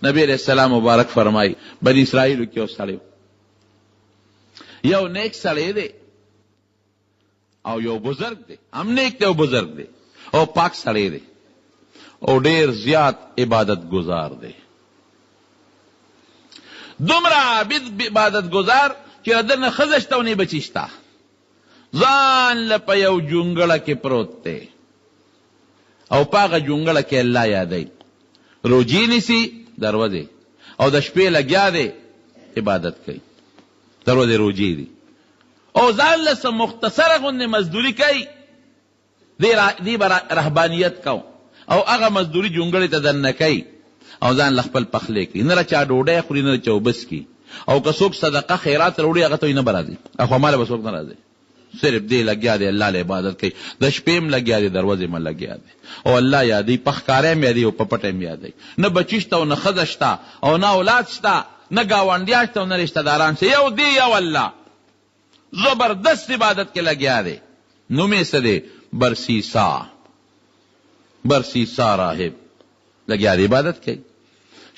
نبی علیه السلام مبارک فرمایي، بني اسرائیلو کې یو سړی و، یو نیک سړی دی او یو بزرګ دی، هم نیک دی او بزرګ دی او پاک سړی دی او ډیر زیات عبادت ګزار دی. دومره عابد عبادت ګزار چې د ده نه ښځه شته او نه یې بچي شته. ځان له په یو جونګړه کې پروت دی او په هغه جونګړه کې الله یادوي. روژې نیسي د ورځې او د شپې لګیا دی عبادت کوي. د ورځې روژې دي او ځان له څه مختصره غوندې مزدوري کوي. دی را دی به رهبانیت کو او هغه مزدوري جونګړې ته دننه کوي او ځان له خپل پخلی کوي، نه له چا ډوډی خوري نه له چا اوبه څکي او که څوک صدقه خیرات راوړي هغه ته وایي نه به راځې اخوا ماله به څوک نه راځې. صرف دی لګیا دی الله له عبادت کوي، د شپې هم لګیا دی د ورځې هم لګیا دی او الله یادوي، په ښکاره هم یادوي او په پټه هم یادوي. نه بچي شته او نه ښځه شته او نه اولاد شته، نه ګاونډیان شته او نه رشته داران شته، یو دی یو الله. زبردست عبادت کې لګیا دی، نوم یې څه دی؟ برسیسا، برسیسا راهب لګیا دی عبادت کوي.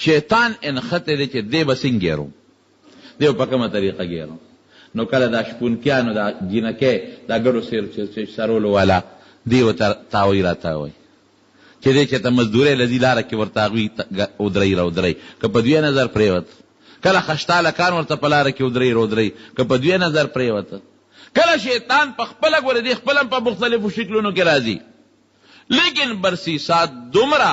شیطان یې نښتی دی چې دی به څنګه ګیروم، دی به په کومه طریقه ګیروم. نو کله دا شپونکیانو دا جینکۍ دا ګډو سیر سرولو والا دی ورته تاوی راتاوی چې دی چېرته مزدورۍ له ځي لاره کې ورته هغوی ودروي راودروي که په دوی نظر پرېوت. کله خشته هلکان ورته په لاره کې ودروي رودروي که په دوی نظر پرېوت. کله شیطان په خپله ګورې دی خپله هم په مختلفو شکلونو کې راځي لیکن برسیسا دومره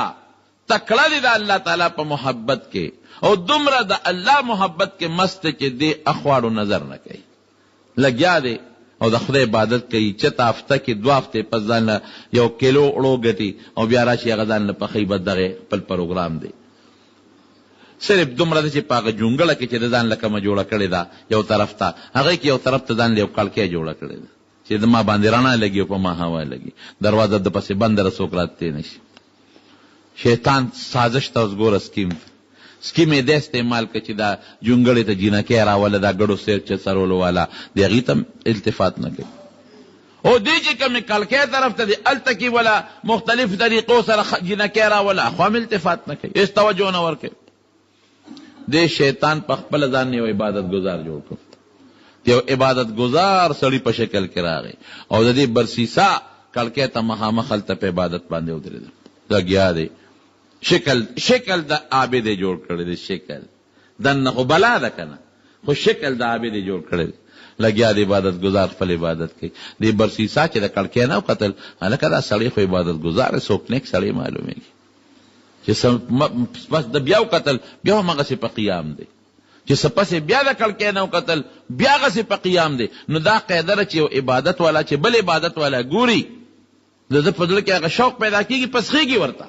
تکړه دی د الله تعالی په محبت کې او دومره د الله محبت کې مست دی چې دی اخواړو نظر نه کوي. لګیا دی او د خدای عبادت کوي، چته هفته کې دوه هفتې پس ځان له یو کیلو اوړو ګټي او بیا راشي هغه ځان له پخوي، بس دغه یې خپل پروګرام دی. صرف دومره ده چې په هغه جونګړه کې چې ده ځان له کومه جوړه کړې ده یو طرف ته، هغه کې یو طرف ته ځان له یو کړکۍ جوړه کړې ده چې د ما باندې رڼا لګي او په ما هوا لګي، دروازه د پسې بنده ده څوک راتلی نه شي. شیطان سازش ته اوس ګوره سکیم ته سکیم یې دی استعمال کړ چې دا جونګړې ته جینکۍ راوله دا ګړو سیر چه څرولو والا دی هغوی ته هم التفات نه کوي او دی چې کومې کړکۍ طرف ته دی هلته کې ولا مختلف طریقو سره جینکۍ راوله خو هم التفات نه کوي هېڅ توجه نه ورکوي. دې شیطان په خپله ځان یو عبادت ګزار جوړ کړ. د یو عبادت ګزار سړي په شکل کې راغی او د دې برسیسا کړکۍ ته مخامخ هلته په عبادت باندې ودرېده. لګیا دی شکل شکل د عابد یې جوړ کړی دی، شکل دننه خو بلا ده که نه، خو شکل د عابد یې جوړ کړی دی. لګیا دی عبادت ګزار خپل عبادت کوي. دې برسیسا چې د کړکۍ نه وکتل، هلکه دا سړی خو عبادت ګزار دی، څوک نېک سړی معلومېږي. چې څه پس ده بیا وکتل بیا هم هغسې په قیام دی، چې څه پس یې بیا د کړکۍ نه وکتل بیا هغسې په قیام دی. نو دا قاعده ده چې یو عبادت والا چې بل عبادت والا ګوري د ده په زړه کې هغه شوق پیدا کېږي، پسخېږي ورته.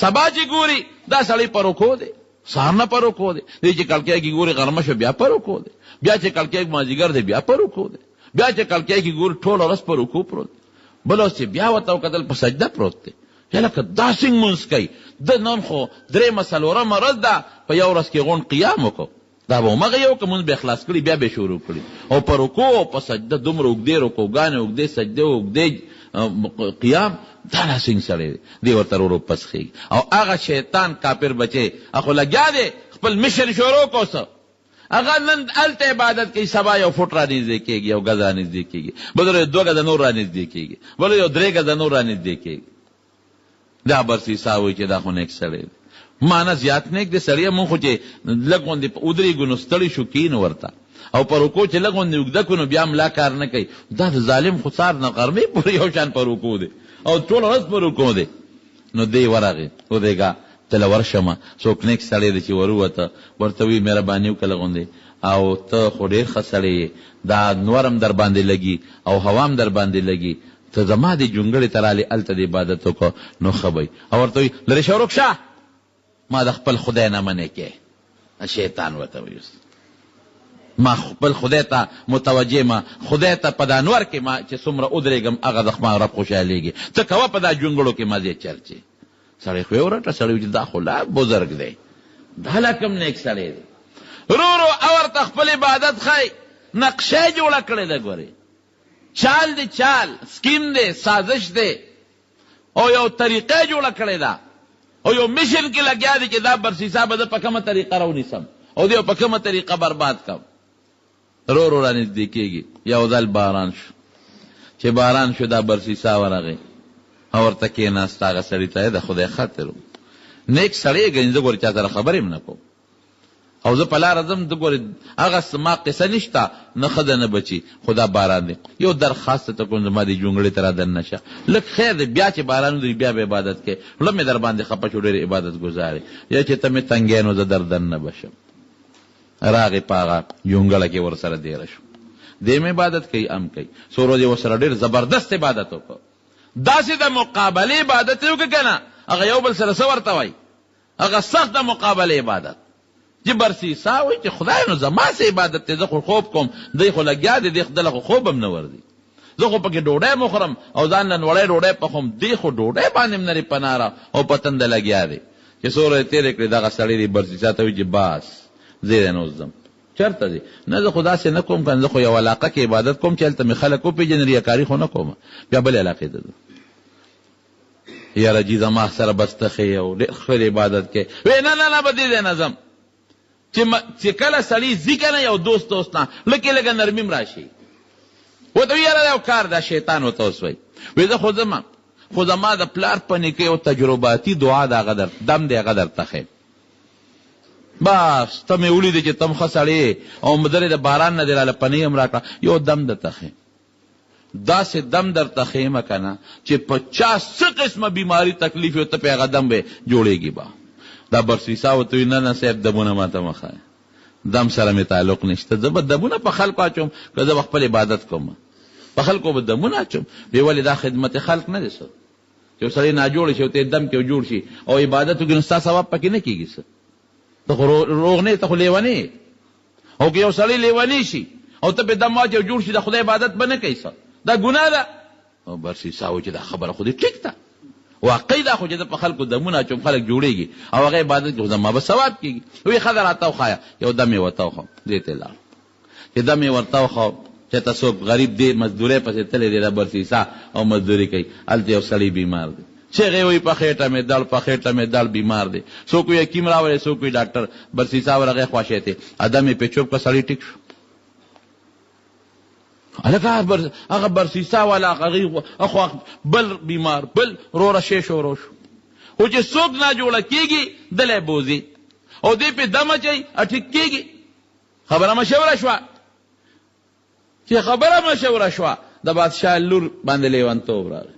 سبا چې ګوري دا سړی په رکوع دی، سهار نه په رکوع دی، دی چې کړکۍ کې ګوري غرمه شوه بیا په رکوع دی، بیا چې کړکۍ کې مازدیګر دی بیا په رکوع دی، بیا چې کړکۍ کې ګوري ټوله ورځ په رکوع پروت دی، بله ورځ چې بیا ورته وکتل په سجده پروت دی. چې لکه دا څنګه لمونځ کوي، ده نن خو درېیمه څلورمه ورځ ده په یوه ورځ کې غونډ قیام وکړ، دا به همغه یو که لمونځ به یې خلاص کړي بیا به یې شروع کړي او په رکوع او په سجده دومره اوږدې رکوعګانې، اوږدې سجدې او اوږدې قیام، دا لا څنګه سړی دی؟ دی ورته ورو ورو پسخېږي او هغه شیطان کافر بچی خو لګیا دی خپل مشن شروع کړ څه هغه نن هلته عبادت کوي، سبا یو فوټ رانږدې کېږي، یو ګز رانږدې کېږي، بل ورځ دوه ګزه نور رانږدې کېږي، بل ورځ یو درې ګزه نور رانږدې کېږي. دا برسیسا وایي چې دا خو نېک سړی دی. ما نه زیات نېک دی سړیه، مونږ خو چې لږ غوندې ودرېږو نو ستړي شو کېنو ورته او په رکوع چې لږ غوندې اوږده کړو نو بیا ملا کار نه کوي. دا د ظالم خو سهار نه غرمې پورې یو شان په رکوع دی او ټوله ورځ په رکوع دی. نو دی ورغی، ودرېږه، ته له ورشمه، څوک نېک سړی دی چې ورووته، ورته وي مهرباني وکړه لږ غوندې او ته خو ډېر ښه سړی یې، دا نور هم درباندې لګي او هوا هم درباندې لګي، ته زما دې جونګړې ته رالې هلته دې عبادت وکړه نو ښه به وي. او ورته وي، لرې شه ورک شه! ما د خپل خدای نه منع کې. شیطان ورته وایي اوس ما خپل خدای ته متوجه ما خدای ته په دا نور کې ما چې څومره ودرېږم هغه د خما رب خوشحالېږي، ته کوه په دا جونګړو کې مزې چرچې. سړی خو یې ورټه، سړی وایي چې دا خو لا بزرګ دی، دا لا کوم نیک سړی دی. ورو ورو ورته خپل عبادت ښایي، نقشه یې جوړه کړې ده، ګورې چال دی، چال سکیم دی، سازش دی او یو طریقه یې جوړه کړې ده. او یو مشن کې لګیا دی چې دا برسیسا به زه په کومه طریقه راونیسم او دی په کومه طریقه برباد کړم. رو رو رانږدې کېږي. یو ځل باران شو. چې باران شو دا برسیسا ورغی او ورته کېناست هغه سړي ته، د خدای خاطر نیک سړی یې ګنې، زه ګورې چا سره خبرې هم نه کوم او زه په لاره ځم، زه ګورې هغه زما قصه نشته، نه ښځه نه بچي، خو دا باران دی، یو درخواست درته کوم، زما دې جونګړې ته را دننه شه، لږ خیر دی، بیا چې باران ودري بیا به عبادت کوې، زړه مې درباندې خپه شو، ډېر عبادت ګزار یې، یا چې ته مې تنګی نو زه در دننه به شم. راغی په هغه جونګړه کې ورسره دېره شو، دی هم عبادت کوي هم کوي، څو ورځې ورسره ډېر زبردست عبادت وکړ، داسې د مقابلې عبادت یې وکړ که نه هغه یو بل سره څه ورته وایي، هغه سخت د مقابلې عبادت چې برسیسا وایي چې خدای نو زما څه عبادت دی، زه خو خوب کوم، دی خو لګیا دی، دی دله خو خوب هم نه ورځي، زه خو پکې ډوډۍ هم وخورم او ځان له نوړۍ ډوډۍ پخوم، دی خو ډوډۍ باندې هم نری په ناره او په تنده لګیا دی. چې څو ورځې تېرې کړې دغه سړی دی برسیسا ته وایي چې بس زه دی نو ځم. چېرته ځې؟ نه زه خو داسې نه کوم که نه، زه خو یوه علاقه کې عبادت کوم چې هلته مې خلک وپېژني، ریاکاري خو نه کوم، بیا بلې علاقې ته ځم. یاره جي زما سره بس ته ښې او ډېر ښکلی عبادت کوې. وې نه نه نه به دې ځای نه ځم. چې کله سړی ځي که نه یو دوست دوست نه لږ کې لږه نرمي هم راشي، ورته وایي یاره دا یو کار ده، شیطان ورته اوس وایي، وایي زه خو ځم خو زما د پلار په نیکه یو تجرباتي دعا ده، هغه در دم دی، هغه درته ښیم. بس ته مې ولیدې چې ته هم ښه سړی یې او مدرې د باران نه دې راله پنۍ هم راکړه، یو دم درته ښیم، داسې دم درته ښیم که نه چې په چا څه قسمه بیماري تکلیف یې ته پې هغه دم به جوړېږي به. دا برسیسا ورته وایي نه نه صاحب دمونه ماته مه ښایه، دم سره مې تعلق نشته، زه به دمونه په خلکو اچوم که زه به خپل عبادت کوم، په خلکو به دمونه اچوم. وی ولې دا خدمت خلق نه دی څه چې یو سړی ناجوړ شي او ته دم کې جوړ شي او عبادت وکړي نو ستا ثواب پکې نه کېږي څه، ته خو روغ نه یې، ته خو لیونی یې. او که یو سړی لیونی شي او ته پې دم واچوې او جوړ شي د خدای عبادت به نه کوي څه، دا ګناه ده. او برسیسا وایي چې دا خبره خو دې ټیک ده، واقعي دا خو چې زه په خلکو دمونه اچوم خلک جوړېږي او هغه عبادت کوي خو زما به ثواب کېږي. وایي ښه ده راته وښایه، یو دم یې ورته وښود، دې ته لاړ چې دم یې ورته وښود چې ته څوک غریب دی مزدورۍ پسې تللی دی د برسیسا او مزدوري کوي، هلته یو سړی بیمار دی، چغې وهي په خېټه مې دړ، په خېټه مې دړ، بیمار دی، څوک وایي حکیم راولئ، څوک وایي ډاکټر. برسیسا ورغی خوښی ته ادم یې پرې چوپ کړ، سړی ټیک شو. هلکه هغه برسیسا والا هغې اخوا بل بیمار بل روره شی شروع شو، خو چې څوک ناجوړه کېږي دلی بوځي او دی پرې دم اچوي ټیک کېږي. خبره مشوره شوه، چې خبره مشوره شوه د بادشاه لور باندې لیونتوب راغی.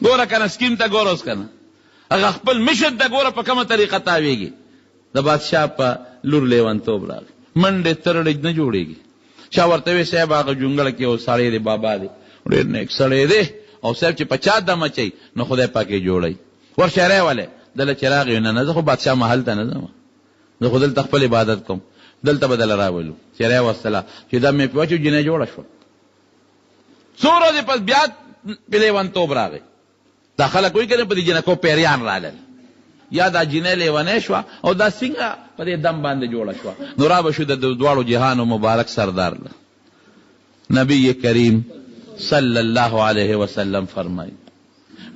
ګوره که نه سکیم ته ګوره اوس که نه هغه خپل مشن ته ګوره په کومه طریقه تاویږي. د بادشاه په لور لیونتوب راغی، منډې ترړې نه جوړېږي. چا ورته وی صاحب هغه جونګړه کې یو سړی دی بابا دی ډېر نیک سړی دی او صاحب چې په چا دم اچوي نو خدای پاک یې جوړوي، ورشه راولې. دله چې راغی نه نه زه خو بادشاه محل ته نه ځم، زه خو دلته خپل عبادت کوم، دلته به دله راولو. چې راوستله چې دم یې پرې واچو جینۍ جوړه شوه. څو ورځې پس بیا په لیونتوب راغی. دا خلک وایي که نه په دې جینکو پیریان رالل، یا دا جینۍ لیونۍ شوه او دا څنګه په دې دم باندې جوړه شوه. نو را به شو د دواړو جهانو مبارک سردار له نبی کریم صلی الله علیه وسلم فرمایي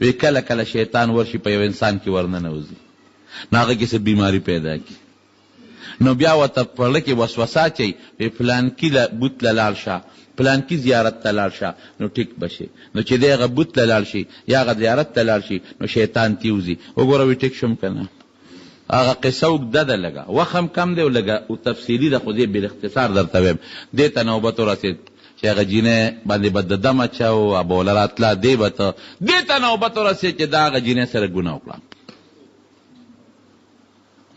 وی کله کله شیطان ورشي په یو انسان کې ورننوځي نو هغه کې څه بیماري پیدا کړي، نو بیا ورته په زړه کې وسوسه اچوي وی فلانکي له بوت له لاړ شه، فلانکي زیارت ته لاړ شه نو ټیک به شې. نو چې دی هغه بوت له لاړ شي یا هغه زیارت ته لاړ شي نو شیطان ترې وځي. وګوره وی ټیک شوم که نه؟ هغه قصه اوږده ده لږه وخت هم کم دی او لږه تفصیلي ده خو زه یې بالاختصار درته وایم. دې ته نوبت ورسېد چې هغه جینۍ باندې به د دم اچاو به له راتله، دې به ته دې ته نوبت ورسېد چې دا هغه جینۍ سره ګناه وکړه.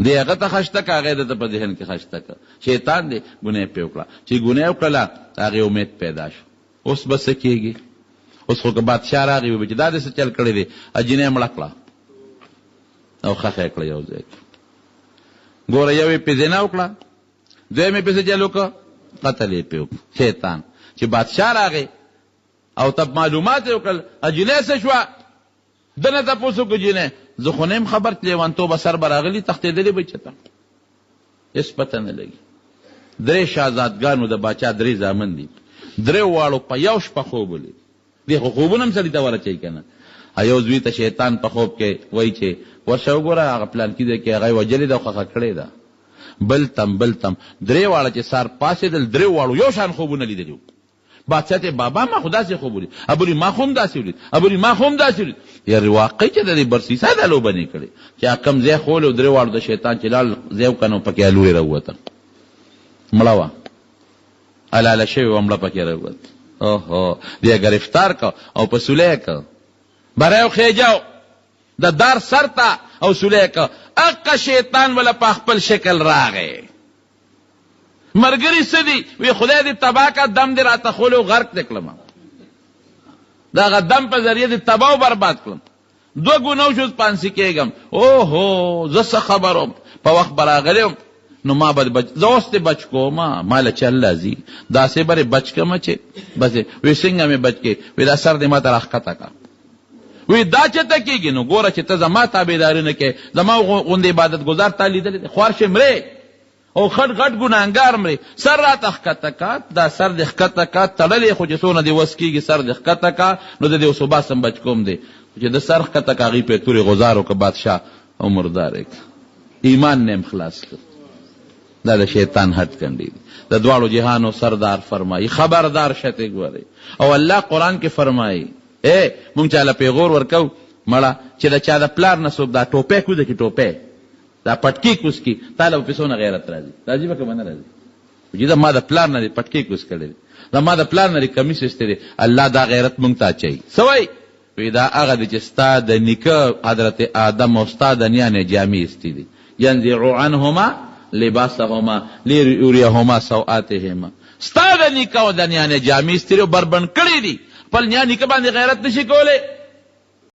دی هغه ته خشته که هغه یې ده ته په ذهن کې خشته که شیطان دی ګناه یې پرې وکړه. چې ګناه یې وکړله د هغې امید پیدا شو اوس به څه کېږي، اوس خو که بادشاه راغی وایي به چې دا دې څه چل کړی دی، جینۍ یې مړه کړه او ښخه یې کړه یو ځای کې. ګوره یو یې پرې زنا وکړه، دویم یې پرې څه چل وکړ، قتل یې پرې وکړ. شیطان چې بادشاه راغی او ته معلومات یې وکړل جینۍ څه شوه، ده نه تپوس وکړو جینۍ زه خو نه یم خبر چې لیونتوبه سر به راغلي تښتېدلې به چېرته هېڅ پته نه لګي. درې شهزادګانو د باچا درې زامن دي، درې واړو په یو شپه خوب ولید. دې خو خوبونه هم سړي ته ورچوي که نه. یو زوی ته شیطان په خوب کې وایي چې ورشه وګوره هغه پلانکي ځای کې هغه یې وژلې ده او ښخه کړې ده. بل تم بل تم درې واړه چې سهار پاڅېدل درېو واړو یو شان خوبونه لیدلي وو. بادشاه ته بابا ما خو داسې خوب ولید، ابوري ما خو هم داسې ولید، ابوري ما خو هم داسې ولید. یاري واقعي چې د دې برسیسا دا لوبه نه کړې چې هغه کوم ځای ښوولی و، درې واړو ته شیطان چې لاړ ځای وکړ نو پکې الوړې راووته، مړه وه، حلاله شوې وه، مړه پکې راووته. اوهو دی یې ګرفتار کړ او په سولی یې کړ، بری وخېژاو د دار سر ته او سولی یې کړ. اقه شیطان وله په خپل شکل راغی. مرګري څه دي؟ وی خدای دې تباه کا، دم دې راته ښولی او غرق دې کړم، د هغه دم په ذریعه دې تباه او برباد کړم، دوه ګونه وشو پانسي کېږم. اوهو زه څه خبر وم، په وخت به راغلی وم نو ما به بچ، زه اوس دې بچ کوم، ما له چل راځي، داسې به دې بچ کړم چې بس. وی څنګه مې بچ کړې؟ وی دا سر دې ما ته راښکته کړه. وی دا چېرته کېږي؟ نو ګوره چې ته زما تابعداري نه کوې، زما غوندې عبادت ګزار تا لیدلی دی؟ خوار شې مرې او خټ غټ ګناهګار مرې. سر راته ښکته کا، دا سر دې ښکته کا، تړلی خو چې څونه دې وس کېږي سر دې ښکته کا، نو زه دې اوس وباسم بچ کوم دې. چې ده سر ښکته کا هغوی پرې تورې غوزار وکړ، بادشاه او مردار یې کړ، ایمان نه یې هم خلاص کړ. دا د شیطان هټ کنډې دي. د دواړو جهانو سردار فرمایي خبردار شه تې ګورې. او الله قرآن کې فرمایي ای مونږ چاله پیغور ورکوو مړه چې د چا د پلار نه څوک دا ټوپی کوزه کړي، ټوپی دا پټکی کوز کی، تا له به پې څونه غیرت راځي، راځي به که به نه راځي؟ چې زما د پلار نه دې پټکی کوز کړی دی، زما د پلار نه دې کمیس ایستی دی، الله دا غیرت مونږ ته اچوي. څه وایي؟ وایي دا هغه دی چې ستا د نیکه حضرت آدم او ستا د نیا نه جامې ایستې دي، ینزع عنهما لباسهما لیریهما سوآتهما، ستا د نیکه او د نیا نه جامې ایستې دي او بربنډ کړي دي، خپل نیا نیکه باندې غیرت نشي کولی.